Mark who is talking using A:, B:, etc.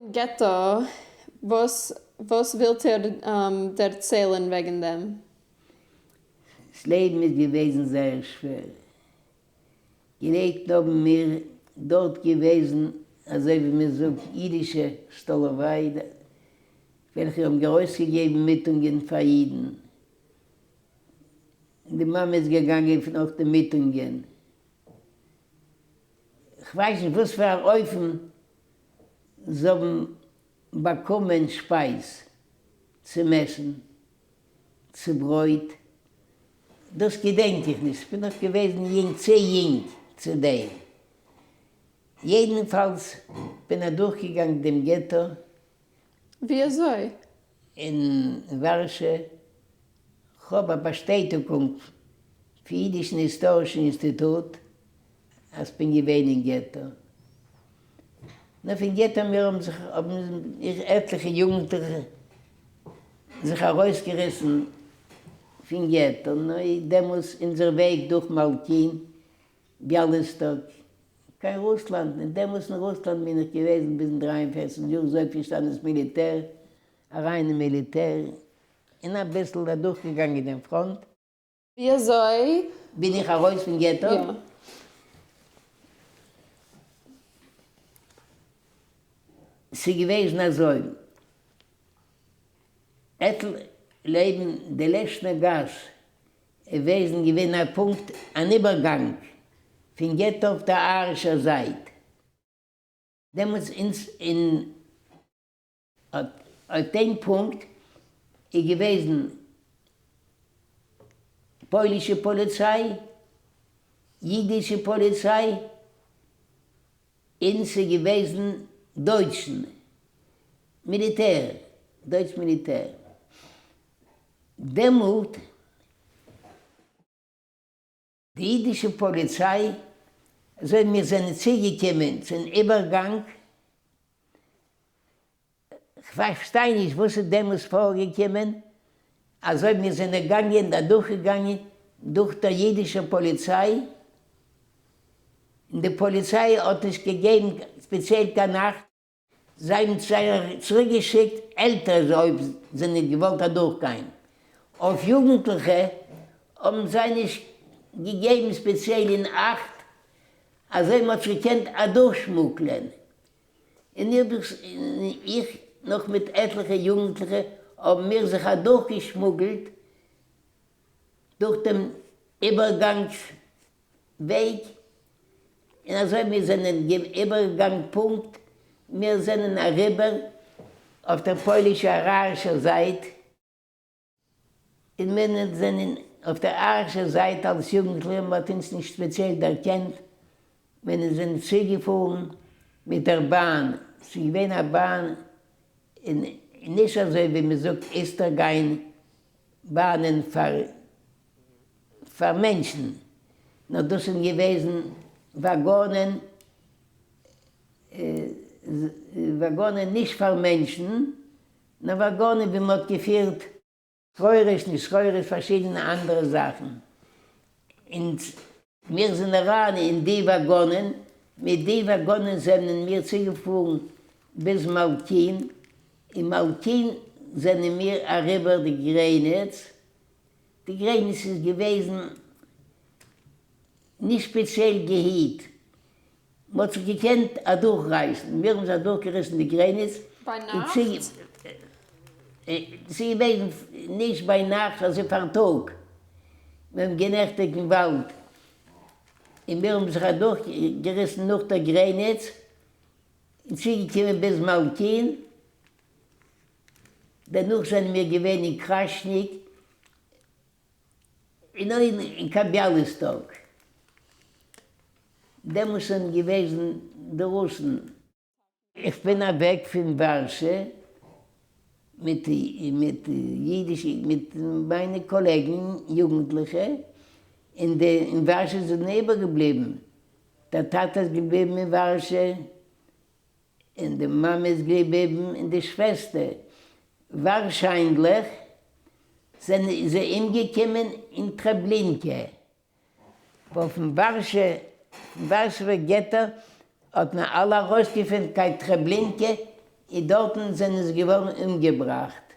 A: געטא, וואס וואס ווילט איר דערציילן וועגן דעם?
B: ס'לעבן איז געוועזן זייער שווער. געלעבט האבן מיר דארט געוועזן אזוי ווי מען זאגט אידישע סטאלאוויי וועלכע האבן ארויסגעגעבן מיטונגען פאר אידן. און די מאמע איז געגאנגען נאך די מיטונגען. כ'ווייס נישט וואס פאר א אופן זיי האבן באקומען שפייז צום עסן, צו ברויט, דאס געדענק איך נישט, כ'בין נאך געוועזן יונג, צו יונג צו דעם. יעדנפאלס בין אדורכגעגאנגען דעם געטא.
A: ווי אזוי?
B: אין ווארשע, כ'האב א באשטעטיגונג פון אידישן היסטארישן אינסטיטוט אז כ'בין געווען אין געטא. נאר פון געטא מיר האבן זיך האבן איך עטליכע יוגנטליכע זיך ארויסגעריסן פון געטא, נו איז דעמאלס אונזער וועג דורך מאלקין, ביאליסטאק, קיין רוסלאנד, און דעמאלס אין רוסלאנד בין איך געוועזן ביזן 43 יאר, אזוי פארשטאנען דאס מיליטער, אריין אין מיליטער, און אביסל אדורכגעגאנגען דעם פראנט.
A: ווי אזוי?
B: בין איך ארויס פון געטא?
A: יא.
B: ס'איז געוועזן אזוי, עטל לעבן די לעשנע גאס איז וועזן געווען א פונקט אן איבערגאנג פון געטא אויף דער ארישער זייט. דעמאלטס אונז אין אויף דעם פונקט איז געוועזן פוילישע פאליציי, אידישע פאליציי, און ס'איז געוועזן דויטשן מיליטער, דויטש מיליטער. דעמאלט די אידישע פאליציי, אזוי מיר זענען צוגעקומען צום איבערגאנג, כ'פארשטיי נישט וואס איז דעמאלס פארגעקומען, אזוי מיר זענען געגאנגען אדורכגעגאנגען דורך דער אידישער פאליציי, און די פאליציי האט נישט געגעבן ספעציעל קיין אכט, זיי האבן צוריקגעשיקט עלטערע אויב זיי נישט געוואלט אדורכגיין, אויף יוגנטליכע האבן זיי נישט געגעבן ספעציעל אין אכט אזוי מען האט זיך געקענט אדורכשמוקלען, און איך נאך מיט עטליכע יוגנטליכע האבן מיר זיך אדורכגעשמוגלט דורך דעם איבערגאנגס וועג, און אזוי מיר זענען געוו איבערגאנג פונקט, מיר זענען אריבער אויף דער פוילישע ארארישער זייט, און מיר זענען אויף דער ארישער זייט אלס יוגנטליכע, מען האט אונז נישט ספעציעל דערקענט, מיר זענען צוגעפארן מיט דער באן, ס'איז געווען א באן, און נישט אזוי ווי מען זאגט איצטער גיין באנען פאר פאר מענטשן, נאר דאס זענען געוועזן וואגאנען, וואגאנען נישט פאר מענטשן, נאר וואגאנען ווי מען האט געפירט סחורות, נישט סחורות, פארשידענע אנדערע זאכן, און מיר זענען אריין אין די וואגאנען, מיט די וואגאנען זענען מיר צוגעפארן ביז מאלקין, אין מאלקין זענען מיר אריבער די גרעניץ, די גרעניץ איז געוועזן נישט ספעציעל געהיט, מען האט זיך געקענט אדורכרייסן, מיר האבן זיך אדורכגעריסן די גרעניץ,
A: ביינאכט?
B: ס'איז געוועזן נישט ביינאכט אזוי פארטאג, מיר האבן גענעכטיגט אין וואלד, און מיר האבן זיך אדורכגעריסן נאך דער גרעניץ, און צוגעקומען ביז מאלקין, דערנאך זענען מיר געווען אין קראשניק און אויך אין קיין ביאליסטאק, דעמאלס זענען געוועזן די רוסן. איך בין אוועק פון ווארשע מיט מיט אידישע מיט מיינע קאלעגן יוגנטליכע, און די אין ווארשע זענען איבערגעבליבן, דער טאטע איז געבליבן אין ווארשע, און די מאמע איז געבליבן און די שוועסטער, ווארשיינדליך זענען זיי אומגעקומען אין טרעבלינקע, ווייל פון ווארשע, פון ווארשעווער געטא האט מען אלע ארויסגעפירט קיין טרעבלינקע. און דארטן זענען זיי געווארן אומגעבראכט.